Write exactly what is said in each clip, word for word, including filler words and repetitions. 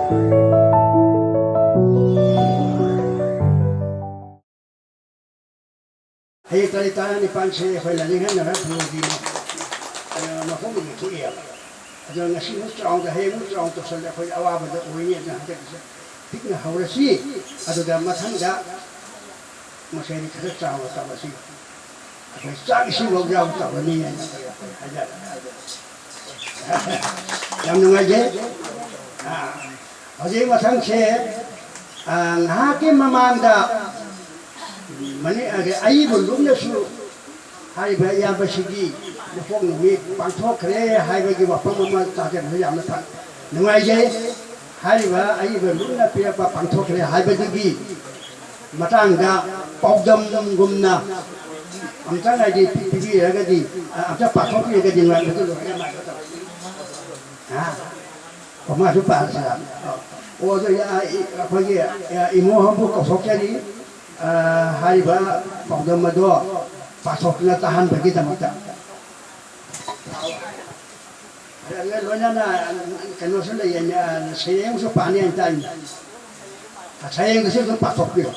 ꯍꯌꯦꯡ ꯇꯥꯔꯤꯛ ꯇꯔꯥꯅꯤꯄꯥꯟꯁꯦ ꯑꯩꯈꯣꯏ ꯂꯥꯏꯅꯤꯡ ꯍꯟꯅꯔ ꯊꯣꯡꯕꯤꯅꯤ꯫ ꯑꯗꯨꯅ ꯃꯐꯝꯗꯨꯗ ꯊꯣꯛꯑꯦꯕ꯫ ꯑꯗꯣ ꯉꯁꯤꯃꯨꯛ ꯆꯥꯎꯅ, ꯍꯌꯦꯡꯃꯨꯛ ꯆꯥꯎꯅ ꯇꯧꯁꯜꯂꯦ, ꯑꯩꯈꯣꯏ ꯑꯋꯥꯕꯗ ꯑꯣꯏꯅꯤ꯫ ꯑꯗꯨꯅ ꯍꯟꯗꯛꯀꯤꯁꯦ ꯄꯤꯛꯅ ꯍꯧꯔꯁꯤ꯫ ꯑꯗꯨꯗ ꯃꯊꯪꯗ ꯃꯁꯤꯗꯤ ꯈꯔ ꯆꯥꯎꯅ ꯇꯧꯔꯁꯤ꯫ ꯑꯩꯈꯣꯏ ꯆꯥꯛ ꯏꯁꯤꯡꯐꯥꯎ ꯌꯥꯎꯅ ꯇꯧꯔꯅꯤ ꯍꯥꯏꯅ ꯑꯩꯈꯣꯏ ꯍꯥꯏꯖꯔꯦ꯫ ꯌꯥꯝ ꯅꯨꯡꯉꯥꯏꯖꯩ꯫ ꯑꯥ, ꯍꯧꯖꯤꯛ ꯃꯊꯪꯁꯦ, ꯑꯥ, ꯉꯥꯏꯍꯥꯛꯀꯤ ꯃꯃꯥꯡꯗ ꯃꯅꯤ-, ꯑ, ꯑꯏꯕ ꯂꯨꯞꯅꯁꯨ ꯍꯥꯏꯔꯤꯕ ꯏꯌꯥꯝꯕꯁꯤꯒꯤ ꯃꯄꯣꯛ ꯅꯨꯃꯤꯠ ꯄꯥꯡꯊꯣꯛꯈ꯭ꯔꯦ ꯍꯥꯏꯕꯒꯤ ꯋꯥꯐꯝ ꯑꯃ ꯇꯥꯖꯕꯁꯨ ꯌꯥꯝꯅ ꯐ-, ꯅꯨꯡꯉꯥꯏꯖꯩ꯫ ꯍꯥꯏꯔꯤꯕ ꯑꯏꯕ ꯂꯨꯞꯅ ꯄꯤꯔꯛꯄ ꯄꯥꯡꯊꯣꯛꯈ꯭ꯔꯦ ꯍꯥꯏꯕꯗꯨꯒꯤ ꯃꯇꯥꯡꯗ ꯄꯥꯎꯗꯝꯒꯨꯝꯅ ꯑꯝꯇꯪ ꯍꯥꯏꯗꯤ ꯄꯤ-, ꯄꯤꯕꯤꯔꯒꯗꯤ, ꯑ, ꯑꯝꯇ ꯄꯥꯊꯣꯛꯄꯤꯔꯒꯗꯤ ꯅꯨꯡꯉꯥꯏꯕꯗꯨ ꯂꯣꯏꯅ ꯃꯥꯏꯀꯩ ꯇꯧꯔꯦ꯫ ꯑ? ꯑꯣ, ꯃꯥꯁꯨ ꯄꯥꯔꯁꯤꯔ? ꯑꯣ, ꯑꯗꯨ ꯑꯩ, ꯑꯩꯈꯣꯏꯒꯤ, ꯑ, ꯏꯃꯣ ꯍꯣꯝꯕꯨ ꯀꯧꯊꯣꯛꯆꯔꯤ꯫ ꯑ, ꯍꯥꯏꯔꯤꯕ ꯄꯥꯎꯗꯝ ꯑꯗꯣ ꯄꯥꯊꯣꯛꯇꯨꯅ ꯇꯥꯍꯟꯕꯒꯤꯗꯃꯛꯇ꯫ ꯑꯗꯨꯒ ꯂꯣꯏꯅꯅ ꯀꯩꯅꯣꯁꯨ ꯂꯩꯌꯦ, ꯁꯩꯔꯦꯡꯁꯨ ꯄꯥꯅꯤ ꯍꯥꯏꯅ ꯇꯥꯏꯅꯦ꯫ ꯁꯩꯔꯦꯡꯗꯨꯁꯨ ꯑꯗꯨꯝ ꯄꯥꯊꯣꯛꯄꯤꯔꯣ꯫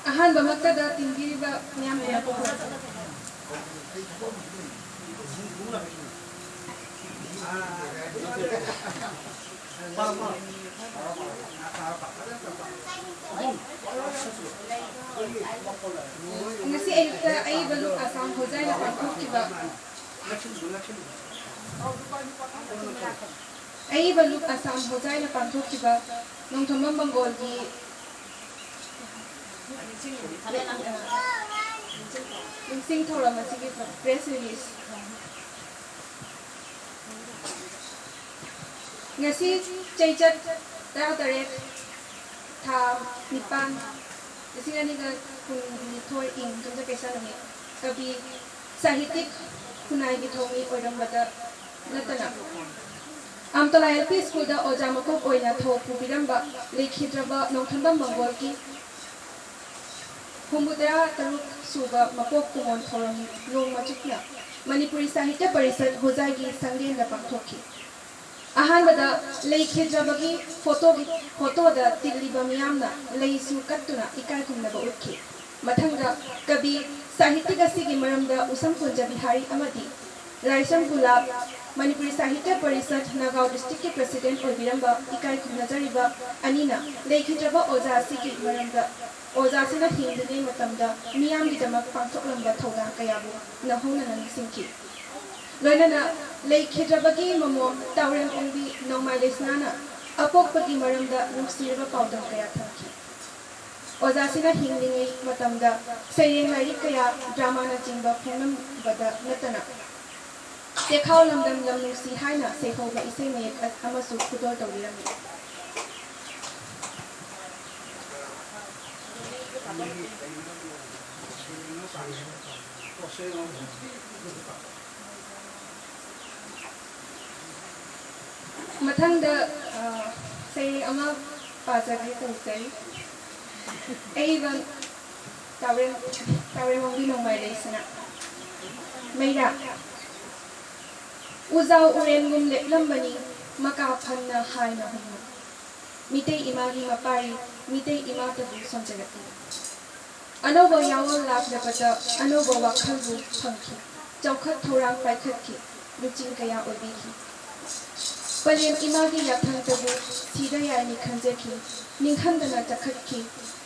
ꯑꯍꯥꯟꯕꯃꯛꯇꯗ ꯇꯤꯟꯕꯤꯔꯤꯕ ꯃꯌꯥꯝ ꯄꯨꯝꯅꯃꯛꯄꯨ ꯉꯁꯤ ꯑꯌꯨꯛꯇ ꯑꯏꯕ ꯂꯨꯞ ꯑꯁꯥꯝ ꯍꯣꯖꯥꯏꯅ ꯄꯥꯡꯊꯣꯛꯈꯤꯕ, ꯑꯏꯕ ꯂꯨꯞ ꯑꯁꯥꯝ ꯍꯣꯖꯥꯏꯅ ꯄꯥꯡꯊꯣꯛꯈꯤꯕ ꯅꯣꯡꯊꯣꯝꯕꯝ ꯕꯪꯒꯣꯜꯒꯤ ꯅꯤꯡꯁꯤꯡ ꯊꯧꯔꯝ ꯑꯁꯤꯒꯤ ꯄ꯭ꯔꯦꯁ ꯔꯤꯂꯤꯖ꯫ ꯉꯁꯤ ꯆꯩꯆꯠ ꯇꯔꯥꯇꯔꯦꯠ, ꯊꯥ ꯅꯤꯄꯥꯟ, ꯂꯤꯁꯤꯡ ꯑꯅꯤꯒ ꯀꯨꯟꯅꯤꯊꯣꯏ ꯏꯪ ꯌꯨꯝꯖꯀꯩꯁꯥ ꯅꯨꯃꯤꯠ ꯀꯕꯤ, ꯁꯥꯍꯤꯇꯤꯛ, ꯈꯨꯟꯅꯥꯏꯒꯤ ꯊꯧꯃꯤ ꯑꯣꯏꯔꯝꯕꯗ ꯅꯠꯇꯅ ꯑꯝꯇꯣꯂꯥ ꯑꯦꯜ ꯄꯤ ꯁ꯭ꯀꯨꯜꯗ ꯑꯣꯖꯥ ꯃꯀꯣꯛ ꯑꯣꯏꯅ ꯊꯧ ꯄꯨꯕꯤꯔꯝꯕ ꯂꯩꯈꯤꯗ꯭ꯔꯕ ꯅꯣꯡꯊꯝꯕꯝ ꯃꯪꯒꯣꯜꯒꯤ ꯍꯨꯝꯐꯨꯇꯔꯥ ꯇꯔꯨꯛ ꯁꯨꯕ ꯃꯄꯣꯛ ꯀꯨꯝꯑꯣꯟ ꯊꯧꯔꯝ ꯂꯣꯡ ꯃꯆꯨꯞꯅ ꯃꯅꯤꯄꯨꯔꯤ ꯁꯥꯍꯤꯇ꯭ꯌ ꯄꯔꯤꯁꯠ ꯍꯣꯖꯥꯏꯒꯤ ꯁꯪꯂꯦꯟꯗ ꯄꯥꯡꯊꯣꯛꯈꯤ꯫ ꯑꯍꯥꯟꯕꯗ ꯂꯩꯈꯤꯗ꯭ꯔꯕꯒꯤ ꯐꯣꯇꯣꯒꯤ, ꯐꯣꯇꯣꯗ ꯇꯤꯜꯂꯤꯕ ꯃꯤꯌꯥꯝꯅ ꯂꯩꯁꯨ ꯀꯠꯇꯨꯅ ꯏꯀꯥꯏ ꯈꯨꯝꯅꯕ ꯎꯠꯈꯤ꯫ ꯃꯊꯪꯗ ꯀꯕꯤ, ꯁꯥꯍꯤꯇꯤꯛ ꯑꯁꯤꯒꯤ ꯃꯔꯝꯗ ꯎꯁꯝ ꯀꯨꯟꯖ ꯕꯤꯍꯥꯔꯤ ꯑꯃꯗꯤ ꯔꯥꯏꯁꯝ ꯒꯨꯂꯥꯞ, ꯃꯅꯤꯄꯨꯔꯤ ꯁꯥꯍꯤꯇ꯭ꯌ ꯄꯔꯤꯁꯠ ꯅꯒꯥꯎ ꯗꯤꯁꯇ꯭ꯔꯤꯛꯀꯤ ꯄ꯭ꯔꯦꯁꯤꯗꯦꯟꯠ ꯑꯣꯏꯕꯤꯔꯝꯕ ꯏꯀꯥꯏ ꯈꯨꯝꯅꯖꯔꯤꯕ ꯑꯅꯤꯅ ꯂꯩꯈꯤꯗ꯭ꯔꯕ ꯑꯣꯖꯥ ꯑꯁꯤꯒꯤ ꯃꯔꯝꯗ, ꯑꯣꯖꯥꯁꯤꯅ ꯍꯤꯡꯂꯤꯉꯩ ꯃꯇꯝꯗ ꯃꯤꯌꯥꯝꯒꯤꯗꯃꯛ ꯄꯥꯡꯊꯣꯛꯂꯝꯕ ꯊꯧꯗꯥꯡ ꯀꯌꯥꯕꯨ ꯅꯧꯍꯧꯅꯅ ꯅꯤꯡꯁꯤꯡꯈꯤ꯫ ꯂꯣꯏꯅꯅ ꯂꯩꯈꯤꯗ꯭ꯔꯕꯒꯤ ꯃꯃꯣꯝ ꯇꯥꯎꯔꯦꯝ ꯑꯣꯡꯕꯤ ꯅꯣꯡꯃꯥꯏ ꯂꯩꯁꯅꯥꯅ ꯑꯄꯣꯛꯄꯒꯤ ꯃꯔꯝꯗ ꯅꯨꯡꯁꯤꯔꯕ ꯄꯥꯎꯗꯝ ꯀꯌꯥ ꯊꯝꯈꯤ꯫ ꯑꯣꯖꯥꯁꯤꯅ ꯍꯤꯡꯂꯤꯉꯩ ꯃꯇꯝꯗ ꯁꯩꯔꯦꯡ ꯂꯥꯏꯔꯤꯛ ꯀꯌꯥ, ꯗ꯭ꯔꯃꯥꯅꯆꯤꯡꯕ ꯐꯣꯡꯂꯝꯕꯗ ꯅꯠꯇꯅ ꯆꯦꯈꯥꯎ ꯂꯝꯗꯝ ꯂꯝ ꯅꯨꯡꯁꯤ ꯍꯥꯏꯅ ꯁꯩꯍꯧꯕ ꯏꯁꯩ ꯃꯌꯦꯛ ꯑꯃꯁꯨ ꯈꯨꯗꯣꯜ ꯇꯧꯕꯤꯔꯝꯃꯤ꯫ ꯃꯊꯪꯗ, ꯑ, ꯁꯩꯔꯦꯡ ꯑꯃ ꯄꯥꯖꯒꯦ ꯇꯧꯖꯔꯤ꯫ ꯑꯏꯕ ꯇꯥꯎꯔꯦꯝ-, ꯇꯥꯎꯔꯦꯝꯕꯝꯒꯤ ꯅꯣꯡꯃꯥꯏ ꯂꯩꯁꯅꯥ꯫ ꯃꯩꯔꯥ꯫ ꯎꯖꯥꯎ ꯎꯔꯦꯟꯒꯨꯝ ꯂꯦꯞꯂꯝꯕꯅꯤ, ꯃꯀꯥ ꯐꯟꯅ ꯍꯥꯏꯅ ꯍꯨꯝꯅ꯫ ꯃꯤꯇꯩ ꯏꯃꯥꯒꯤ ꯃꯄꯥꯔꯤ, ꯃꯤꯇꯩ ꯏꯃꯥꯇꯕꯨ ꯁꯣꯟꯖꯔꯛꯂꯤ꯫ ꯑꯅꯧꯕ ꯌꯥꯑꯣꯜ ꯂꯥꯛꯂꯕꯗ ꯑꯅꯧꯕ ꯋꯥꯈꯜꯕꯨ ꯐꯪꯈꯤ꯫ ꯆꯥꯎꯈꯠ ꯊꯧꯔꯥꯡ ꯄꯥꯏꯈꯠꯈꯤ, ꯂꯨꯆꯤꯡ ꯀꯌꯥ ꯑꯣꯏꯕꯤꯈꯤ꯫ ꯄꯂꯦꯝ ꯏꯃꯥꯒꯤ ꯌꯥꯊꯪꯗꯕꯨ ꯁꯤꯗ ꯌꯥꯏꯅꯤ ꯈꯟꯖꯈꯤ, ꯅꯤꯡꯍꯟꯗꯅ ꯆꯈꯠꯈꯤ,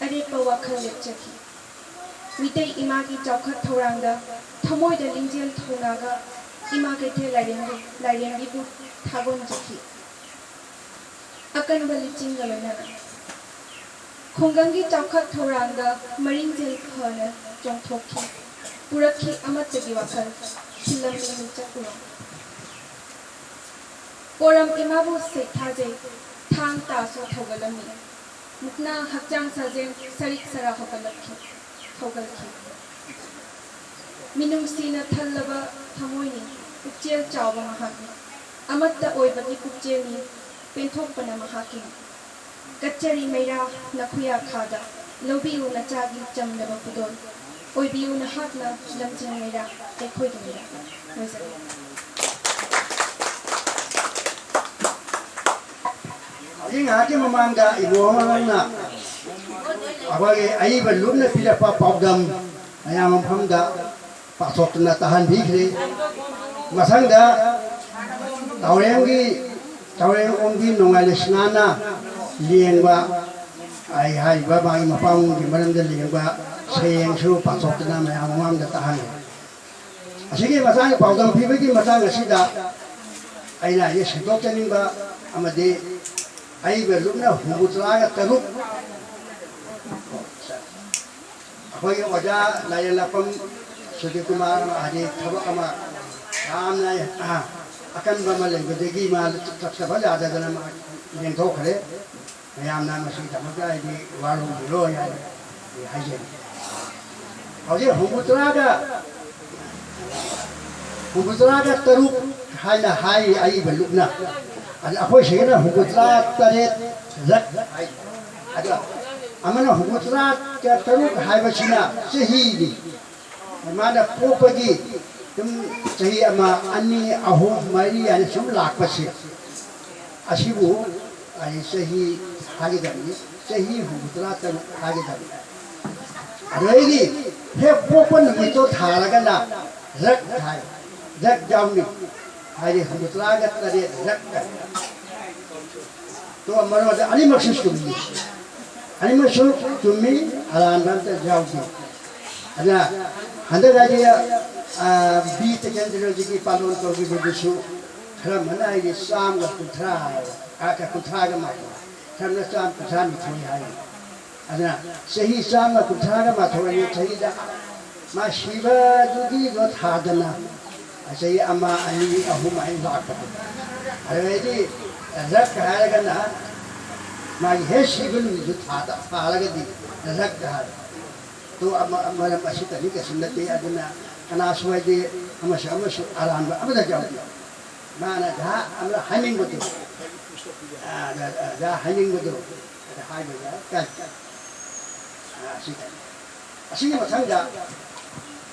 ꯑꯔꯦꯞꯄ ꯋꯥꯈꯜ ꯂꯦꯞꯆꯈꯤ꯫ ꯃꯤꯇꯩ ꯏꯃꯥꯒꯤ ꯆꯥꯎꯈꯠ ꯊꯧꯔꯥꯡꯗ ꯊꯃꯣꯏꯗ ꯂꯤꯡꯖꯦꯜ ꯊꯧꯅꯥꯒ ꯏꯃꯥ ꯀꯩꯊꯦꯜ ꯂꯥꯏꯔꯦꯝꯕꯤ, ꯂꯥꯏꯔꯦꯝꯕꯤꯕꯨ ꯊꯥꯒꯣꯟꯖꯈꯤ꯫ ꯑꯀꯟꯕ ꯂꯤꯆꯤꯡꯒ ꯂꯣꯏꯅꯅ ꯈꯨꯡꯒꯪꯒꯤ ꯆꯥꯎꯈꯠ ꯊꯧꯔꯥꯡꯗ ꯃꯔꯤꯡꯖꯦꯜ ꯐꯅ ꯆꯣꯡꯊꯣꯛꯈꯤ꯫ ꯄꯨꯔꯛꯈꯤ ꯑꯃꯠꯇꯒꯤ ꯋꯥꯈꯜ, ꯈꯤꯜꯂꯝꯃꯤ ꯃꯤꯡꯆꯠ ꯎꯔꯣꯡ꯫ ꯄꯣꯔꯝ ꯏꯃꯥꯕꯨ ꯁꯩꯊꯥꯖꯩ, ꯊꯥꯡ ꯇꯥꯁꯨ ꯊꯧꯒꯠꯂꯝꯃꯤ꯫ ꯃꯨꯛꯅꯥ ꯍꯛꯆꯥꯡ ꯁꯥꯖꯦꯜ ꯁꯔꯤꯛ ꯁꯔꯥ ꯍꯧꯒꯠꯂꯛꯈꯤ꯫ ꯍꯧꯒꯠꯈꯤ꯫ ꯃꯤꯅꯨꯡꯁꯤꯅ ꯊꯜꯂꯕ ꯊꯃꯣꯏꯅꯤ, ꯄꯨꯛꯆꯦꯜ ꯆꯥꯎꯕ ꯃꯍꯥꯛꯅꯤ꯫ ꯑꯃꯠꯇ ꯑꯣꯏꯕꯒꯤ ꯄꯨꯛꯆꯦꯜꯅꯤ, ꯄꯦꯟꯊꯣꯛꯄꯅ ꯃꯍꯥꯛꯀꯤꯅꯤ꯫ ꯀꯠꯆꯔꯤ ꯃꯩꯔꯥ ꯅꯈꯨꯌꯥ ꯈꯥꯗ, ꯂꯧꯕꯤꯌꯨ ꯅꯆꯥꯒꯤ ꯆꯝꯂꯕ ꯈꯨꯗꯣꯜ꯫ ꯑꯣꯏꯕꯤꯌꯨ ꯅꯍꯥꯛꯅ ꯂꯝꯖꯤꯡ ꯃꯩꯔꯥ, ꯑꯩꯈꯣꯏꯒꯤ ꯃꯩꯔꯥ꯫ ꯂꯣꯏꯖꯔꯦ꯫ ꯍꯧꯖꯤꯛ ꯉꯥꯏꯍꯥꯛꯀꯤ ꯃꯃꯥꯡꯗ ꯏꯕꯣ ꯑꯃꯅ ꯑꯩꯈꯣꯏꯒꯤ ꯑꯏꯕ ꯂꯨꯞꯅ ꯄꯤꯔꯛꯄ ꯄꯥꯎꯗꯝ ꯃꯌꯥꯝ ꯃꯐꯝꯗ ꯄꯥꯊꯣꯛꯇꯨꯅ ꯇꯥꯍꯟꯕꯤꯈ꯭ꯔꯦ꯫ ꯃꯊꯪꯗ ꯇꯥꯎꯔꯦꯝꯒꯤ, ꯇꯥꯎꯔꯦꯝ ꯑꯣꯡꯕꯤ ꯅꯣꯡꯉꯥꯏ ꯂꯩꯁꯅꯥꯅ ꯂꯦꯡꯕ, ꯑꯩ ꯍꯥꯏꯔꯤꯕ ꯃꯥꯒꯤ ꯃꯄꯥ ꯃꯑꯣꯡꯒꯤ ꯃꯔꯝꯗ ꯂꯦꯡꯕ ꯁꯩꯔꯦꯡꯁꯨ ꯄꯥꯊꯣꯛꯇꯨꯅ ꯃꯌꯥꯝ ꯃꯃꯥꯡꯗ ꯇꯥꯍꯟꯈ꯭ꯔꯦ꯫ ꯑꯁꯤꯒꯤ ꯃꯇꯥꯡꯗ ꯄꯥꯎꯗꯝ ꯄꯤꯕꯒꯤ ꯃꯇꯥꯡ ꯑꯁꯤꯗ ꯑꯩꯅ ꯍꯧꯖꯤꯛ ꯁꯦꯡꯗꯣꯛꯆꯅꯤꯡꯕ ꯑꯃꯗꯤ ꯑꯏꯕ ꯂꯨꯞꯅ ꯍꯨꯝꯐꯨꯇꯔꯥꯒ ꯇꯔꯨꯛ ꯑꯩꯈꯣꯏꯒꯤ ꯑꯣꯖꯥ ꯂꯥꯏꯔꯦꯜꯂꯛꯄꯝ ꯁꯨꯖꯤꯠ ꯀꯨꯃꯥꯔ ꯑꯃ ꯍꯥꯏꯗꯤ ꯊꯕꯛ ꯑꯃ ꯌꯥꯝꯅ ꯑꯀꯟꯕ ꯑꯃ ꯂꯩꯕꯗꯒꯤ ꯃꯥ ꯆꯠꯇꯕ ꯌꯥꯗꯗꯅ ꯃꯥ ꯂꯦꯡꯊꯣꯛꯈ꯭ꯔꯦ꯫ ꯃꯌꯥꯝꯅ ꯃꯁꯤꯒꯤꯗꯃꯛꯇ ꯑꯩꯗꯤ ꯋꯥꯔꯧꯕꯤꯔꯣꯏ ꯍꯥꯏꯅ ꯑꯩ ꯍꯥꯏꯖꯔꯤ꯫ ꯍꯧꯖꯤꯛ ꯍꯨꯝꯐꯨꯇꯔꯥꯒ ꯍꯨꯝꯐꯨꯇꯔꯥꯒ ꯇꯔꯨꯛ ꯍꯥꯏꯅ ꯍꯥꯏꯔꯤ ꯑꯏꯕ ꯂꯨꯞꯅ꯫ ꯑꯗ ꯑꯩꯈꯣꯏ ꯁꯤꯒꯤꯅ ꯍꯨꯝꯐꯨꯇꯔꯥ ꯇꯔꯦꯠ ꯔꯛ ꯍꯥꯏ꯫ ꯑꯗ ꯑꯃꯅ ꯍꯨꯝꯐꯨꯇꯔꯥꯒ ꯇꯔꯨꯛ ꯍꯥꯏꯕꯁꯤꯅ ꯆꯍꯤꯅꯤ꯫ ꯃꯥꯅ ꯄꯣꯛꯄꯒꯤ ꯁꯨꯝ ꯆꯍꯤ ꯑꯃ, ꯑꯅꯤ, ꯑꯍꯨꯝ, ꯃꯔꯤ ꯍꯥꯏꯅ ꯁꯨꯝ ꯂꯥꯛꯄꯁꯦ, ꯑꯁꯤꯕꯨ ꯑꯩ ꯆꯍꯤ ꯍꯥꯏꯒꯗꯕꯅꯤ, ꯆꯍꯤ ꯍꯨꯝꯐꯨꯇꯔꯥ ꯇꯔꯨꯛ ꯍꯥꯏꯒꯗꯕꯅꯤ꯫ ꯑꯗꯩꯗꯤ ꯍꯦꯛ ꯄꯣꯛꯄ ꯅꯨꯃꯤꯠꯇꯣ ꯊꯥꯔꯒꯅ ꯔꯛ ꯍꯥꯏ, ꯔꯛ ꯌꯥꯎꯏ꯫ ꯍꯥꯏꯗꯤ ꯍꯨꯝꯐꯨꯇꯔꯥꯒ ꯇꯔꯦꯠ ꯔꯛ ꯍꯥꯏ꯫ ꯇꯣ ꯃꯔꯝ ꯑꯗꯨ ꯑꯅꯤꯃꯛꯁꯨ ꯆꯨꯝꯃꯤ꯫ ꯑꯅꯤꯃꯛꯁꯨ ꯆꯨꯝꯃꯤ, ꯑꯔꯥꯟꯕ ꯑꯝꯇ ꯌꯥꯎꯗꯦ꯫ ꯑꯗꯨꯅ ꯍꯟꯗꯛ ꯍꯥꯏꯗꯤ, ꯑ, ꯕꯤ ꯇꯤꯀꯦꯟꯗ꯭ꯔꯖꯤꯠꯀꯤ ꯄꯥꯂꯣꯟ ꯇꯧꯈꯤꯕꯗꯨꯁꯨ ꯈꯔ ꯑꯃꯅ ꯍꯥꯏꯗꯤ ꯆꯥꯝꯃꯒ ꯀꯨꯟꯊ꯭ꯔꯥ ꯍꯥꯏꯕ, ꯑ, ꯀ-, ꯀꯨꯟꯊ꯭ꯔꯥꯒ ꯃꯥꯄꯟ, ꯈꯔ ꯑꯃꯅ ꯆꯥꯝꯃ ꯀꯨꯟꯊ꯭ꯔꯥ ꯅꯤꯊꯣꯏ ꯍꯥꯏ꯫ ꯑꯗꯨꯅ ꯆꯍꯤ ꯆꯥꯝꯃ ꯀꯨꯟꯊ꯭ꯔꯥꯒ ꯃꯥꯊꯣꯏ ꯆꯍꯤꯗ ꯃꯥ ꯁꯤꯕꯗꯨꯒꯤꯗꯣ ꯊꯥꯗꯅ ꯆꯍꯤ ꯑꯃ, ꯑꯅꯤ, ꯑꯍꯨꯝ ꯍꯥꯏꯅ ꯂꯥꯛꯄꯗꯣ꯫ ꯑꯗꯨꯗꯩꯗꯤ ꯔꯛ ꯍꯥꯏꯔꯒꯅ ꯃꯥꯒꯤ ꯍꯦꯛ ꯁꯤꯕ ꯅꯨꯃꯤꯠꯇꯨ ꯊꯥꯗ ꯊꯥꯔꯒꯗꯤ ꯔꯛ ꯍꯥꯏꯕ꯫ ꯑꯗꯨ ꯑꯃ-, ꯃꯔꯝ ꯑꯁꯤꯇꯅꯤ, ꯀꯩꯁꯨ ꯅꯠꯇꯦ꯫ ꯑꯗꯨꯅ ꯀꯅꯥꯁꯨ ꯍꯥꯏꯗꯤ ꯑꯃꯁꯨ ꯑꯃꯁꯨ ꯑꯔꯥꯟꯕ ꯑꯃꯗ ꯌꯥꯎꯗꯦ꯫ ꯃꯥꯅ ꯖꯍꯥ ꯑꯃꯅ ꯍꯥꯏꯅꯤꯡꯕꯗꯨ, ꯑ, ꯖꯍꯥ ꯍꯥꯏꯅꯤꯡꯕꯗꯨ ꯑꯗ ꯍꯥꯏꯕ ꯌꯥꯏ꯫ ꯀꯥꯏ-, ꯑ, ꯑꯁꯤꯗ꯫ ꯑꯁꯤꯒꯤ ꯃꯊꯪꯗ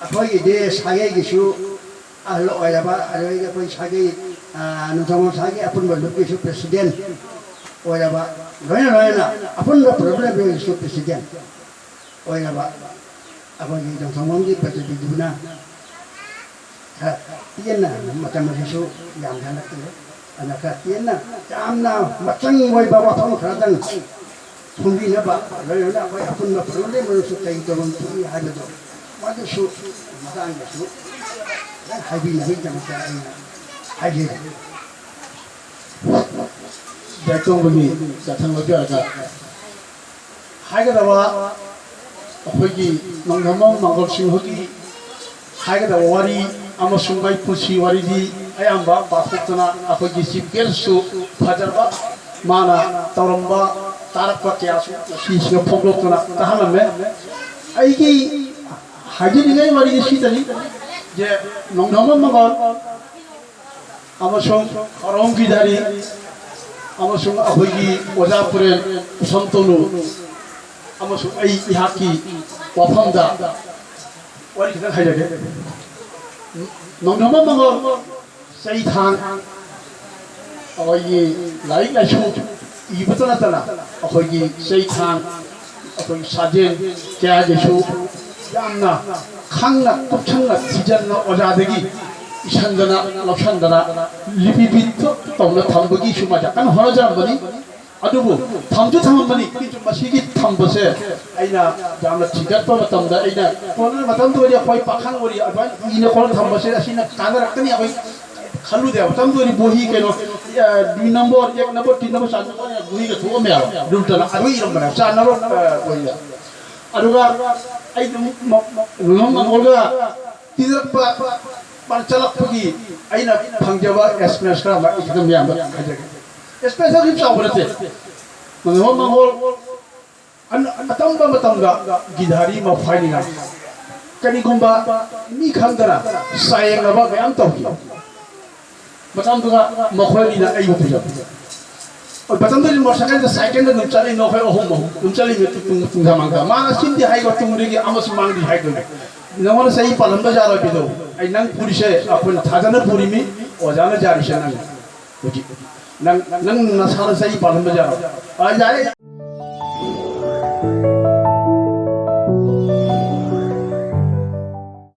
ꯑꯩꯈꯣꯏꯒꯤꯗꯤ ꯁꯥꯒꯩꯒꯤꯁꯨ ꯑꯍꯜ ꯑꯣꯏꯔꯕ, ꯑꯗꯨꯗꯒꯤ ꯑꯩꯈꯣꯏ ꯁꯥꯒꯩ, ꯑ, ꯅꯤꯡꯊꯧ ꯁꯥꯒꯩ ꯑꯄꯨꯟꯕ ꯂꯨꯞꯀꯤꯁꯨ president ꯑꯣꯏꯔꯕ, ꯂꯣꯏꯅ ꯂꯣꯏꯅꯅ ꯑꯄꯨꯟꯕ ꯄꯨꯂꯞ ꯂꯩꯕꯒꯤꯁꯨ president ꯑꯣꯏꯔꯕ ꯑꯩꯈꯣꯏꯒꯤ ꯌꯣꯡꯊꯣꯡꯕꯝꯒꯤ ꯄ꯭ꯔꯇꯤꯅꯤꯙꯤꯗꯨꯅ ꯈꯔ ꯇꯦꯟꯅ, ꯃꯇꯝ ꯑꯁꯤꯁꯨ ꯌꯥꯝ ꯍꯦꯜꯂꯛꯇ꯭ꯔꯦ, ꯑꯗꯨꯅ ꯈꯔ ꯇꯦꯟꯅ ꯌꯥꯝꯅ ꯃꯆꯪ ꯑꯣꯏꯕ ꯋꯥꯐꯝ ꯈꯔꯗꯪ ꯐꯣꯡꯕꯤꯅꯕ, ꯂꯣꯏꯅꯅ ꯑꯩꯈꯣꯏ ꯑꯄꯨꯟꯕ ꯄ꯭ꯔꯣꯕ꯭ꯂꯦꯝ ꯑꯣꯏꯔꯁꯨ ꯀꯔꯤ ꯇꯧꯐꯝ ꯊꯣꯛꯏ ꯍꯥꯏꯕꯗꯣ, ꯃꯗꯨꯁꯨ ꯃꯇꯥꯡꯗꯁꯨ ꯈꯤꯇꯪ ꯍꯥꯏꯕꯤꯅꯕꯒꯤꯗꯃꯛꯇ ꯑꯩꯅ ꯍꯥꯏꯖꯔꯤ꯫ ꯌꯥꯏꯇꯣꯡꯕꯒꯤ ꯌꯥꯊꯪ ꯂꯧꯖꯔꯒ ꯍꯥꯏꯒꯗꯕ ꯑꯩꯈꯣꯏꯒꯤ ꯅꯣꯡꯊꯣꯝꯕꯝ ꯃꯪꯒꯣꯜ ꯁꯤꯡꯍꯒꯤ ꯍꯥꯏꯒꯗꯕ ꯋꯥꯔꯤ ꯑꯃꯁꯨꯡ ꯃꯥꯏ ꯄꯨꯟꯁꯤ ꯋꯥꯔꯤꯗꯤ ꯑꯌꯥꯝꯕ ꯄꯥꯊꯣꯛꯇꯅ ꯑꯩꯈꯣꯏꯒꯤ chief guestꯁꯨ ꯐꯖꯕ ꯃꯥꯅ ꯇꯧꯔꯝꯕ ꯇꯥꯔꯛꯄ ꯀꯌꯥꯁꯨ ꯉꯁꯤꯁꯤꯗ ꯐꯣꯡꯗꯣꯛꯇꯨꯅ ꯇꯥꯍꯜꯂꯝꯃꯦ꯫ ꯑꯩꯒꯤ ꯍꯥꯏꯖꯅꯤꯡꯉꯥꯏ ꯋꯥꯔꯤ ꯁꯤꯗꯅꯤ ꯖꯦ ꯅꯣꯡꯊꯣꯝꯕꯝ ꯃꯪꯒꯣꯜ ꯑꯃꯁꯨꯡ ꯈꯧꯔꯥꯡꯕꯝ ꯒꯤꯔꯙꯥꯔꯤ ꯑꯃꯁꯨꯡ ꯑꯩꯈꯣꯏꯒꯤ ꯑꯣꯖꯥ ꯄꯨꯔꯦꯟ ꯎꯁꯝ ꯇꯣꯅꯨ ꯑꯃꯁꯨꯡ ꯑꯩ ꯏꯍꯥꯛꯀꯤ ꯋꯥꯐꯝꯗ ꯋꯥꯔꯤ ꯈꯤꯇꯪ ꯍꯥꯏꯖꯒꯦ꯫ ꯅꯣꯡꯊꯣꯝꯕꯝ ꯃꯪꯒꯣꯜ ꯆꯩꯊꯥꯡ ꯑꯩꯈꯣꯏꯒꯤ ꯂꯥꯏꯔꯤꯛ ꯂꯥꯏꯁꯨ ꯏꯕꯇ ꯅꯠꯇꯅ ꯑꯩꯈꯣꯏꯒꯤ ꯆꯩꯊꯥꯡ ꯑꯩꯈꯣꯏꯒꯤ ꯁꯥꯖꯦꯜ ꯀꯌꯥꯒꯤꯁꯨ ꯌꯥꯝꯅ ꯈꯪꯅ ꯀꯨꯞꯁꯟꯅ ꯊꯤꯖꯟꯅ ꯑꯣꯖꯥꯗꯒꯤ ꯏꯁꯟꯗꯅ ꯂꯧꯁꯟꯗꯅ ꯂꯤꯄꯤꯕꯤꯠꯇ ꯇꯧꯅ ꯊꯝꯕꯒꯤꯁꯨ ꯃꯥ ꯌꯥꯝ ꯀꯟꯅ ꯍꯣꯠꯅꯖꯔꯝꯕꯅꯤ꯫ ꯑꯗꯨꯕꯨ ꯊꯝꯁꯨ ꯊꯝꯃꯝꯕꯅꯤ꯫ ꯃꯁꯤꯒꯤ ꯊꯝꯕꯁꯦ ꯑꯩꯅ ꯌꯥꯝꯅ ꯊꯤꯒꯠꯄ ꯃꯇꯝꯗ ꯑꯩꯅ ꯀꯣꯟꯅ ꯃꯇꯝꯗꯨꯗꯗꯤ ꯑꯩꯈꯣꯏ ꯄꯥꯈꯪ ꯑꯣꯏꯔꯤ, ꯑꯗꯨꯃꯥꯏꯅ ꯏꯅ ꯈꯣꯠꯅ ꯊꯝꯕꯁꯦ ꯑꯁꯤꯅ ꯀꯥꯟꯅꯔꯛꯀꯅꯤ ꯑꯩꯈꯣꯏ ꯈꯜꯂꯨꯗꯦꯕ꯫ ꯃꯇꯝꯗꯨꯗꯗꯤ ꯕꯣꯍꯤ ꯀꯩꯅꯣ, ꯑ, ꯗꯨꯏ ꯅꯝꯕꯔ, ꯑꯦꯛ ꯅꯝꯕꯔ, ꯇꯤꯟ ꯅꯝꯕꯔ, ꯆꯥꯟ ꯅꯝꯕꯔ ꯕꯣꯍꯤꯒ ꯊꯣꯛꯑꯝꯃꯦꯕ꯫ ꯔꯨꯜꯇꯅ ꯑꯗꯨ ꯏꯔꯝꯕꯅꯦ, ꯆꯥꯟ ꯅꯝꯕꯔ, ꯑ, ꯕꯣꯍꯤꯗ꯫ ꯑꯗꯨꯒ ꯑꯩ ꯑꯗꯨꯝ ꯃ-, ꯃ-, ꯃꯪꯒꯣꯜꯒ ꯇꯤꯟꯅꯔꯛꯄ, ꯃꯥꯅ ꯆꯠꯂꯛꯄꯒꯤ ꯑꯩꯅ ꯐꯪꯖꯕ experience ꯈꯔ ꯑꯃ ꯑꯩ ꯈꯤꯇꯪ ꯃꯌꯥꯝꯗ ꯍꯥꯏꯖꯒꯦ꯫ Experience ꯑꯗꯨꯝ ꯆꯥꯎꯕ ꯅꯠꯇꯦ꯫ ꯃꯪꯒꯣꯜ, ꯃꯪꯒꯣꯜ ꯑꯇꯝꯕ ꯃꯇꯝꯗ ꯒꯤꯙꯥꯔꯤ ꯃꯐꯥꯏꯅꯤꯅ ꯀꯔꯤꯒꯨꯝꯕ ꯃꯤ ꯈꯪꯗꯅ ꯆꯥꯌꯦꯡꯅꯕ ꯃꯌꯥꯝ ꯇꯧꯈꯤ꯫ ꯃꯇꯝꯗꯨꯗ ꯃꯈꯣꯏꯅ ꯑꯩꯕꯨ ꯄꯨꯖꯕ꯫ ꯃꯇꯝꯗꯨꯗꯤ ꯃꯣꯇꯣꯔ ꯁꯥꯏꯀꯜꯗ, ꯁꯥꯏꯀꯜꯗ ꯑꯗꯨꯝ ꯆꯠꯂꯤ, ꯅꯈꯣꯏ ꯑꯍꯨꯝ ꯑꯍꯨꯝ ꯑꯗꯨꯝ ꯆꯠꯂꯤ꯫ ꯇꯨꯡ ꯇꯨꯡꯗ ꯃꯥꯡꯗ ꯃꯥꯅ ꯁꯤꯟꯗꯤ ꯍꯥꯏꯒꯣ, ꯇꯨꯡꯗꯒꯤ ꯑꯃꯁꯨ ꯃꯥꯡꯗꯤ ꯍꯥꯏꯗꯣꯏꯅꯦ꯫ ꯅꯉꯣꯟꯗ ꯆꯍꯤ ꯄꯥꯜꯂꯝꯕ ꯌꯥꯔꯣꯏ ꯄꯤꯗꯧ꯫ ꯑꯩ ꯅꯪ ꯄꯨꯔꯤꯁꯦ ꯑꯩꯈꯣꯏꯅ ꯊꯥꯖꯅ ꯄꯨꯔꯤꯃꯤ꯫ ꯑꯣꯖꯥꯅ ꯌꯥꯔꯤꯁꯦ ꯅꯪ ꯍꯧꯖꯤꯛ ꯅꯪ ꯅꯪ ꯅꯁꯥꯅ ꯆꯍꯤ ꯄꯥꯜꯂꯝꯕ ꯌꯥꯔꯣꯏ꯫ ꯑ, ꯌꯥꯔꯦ꯫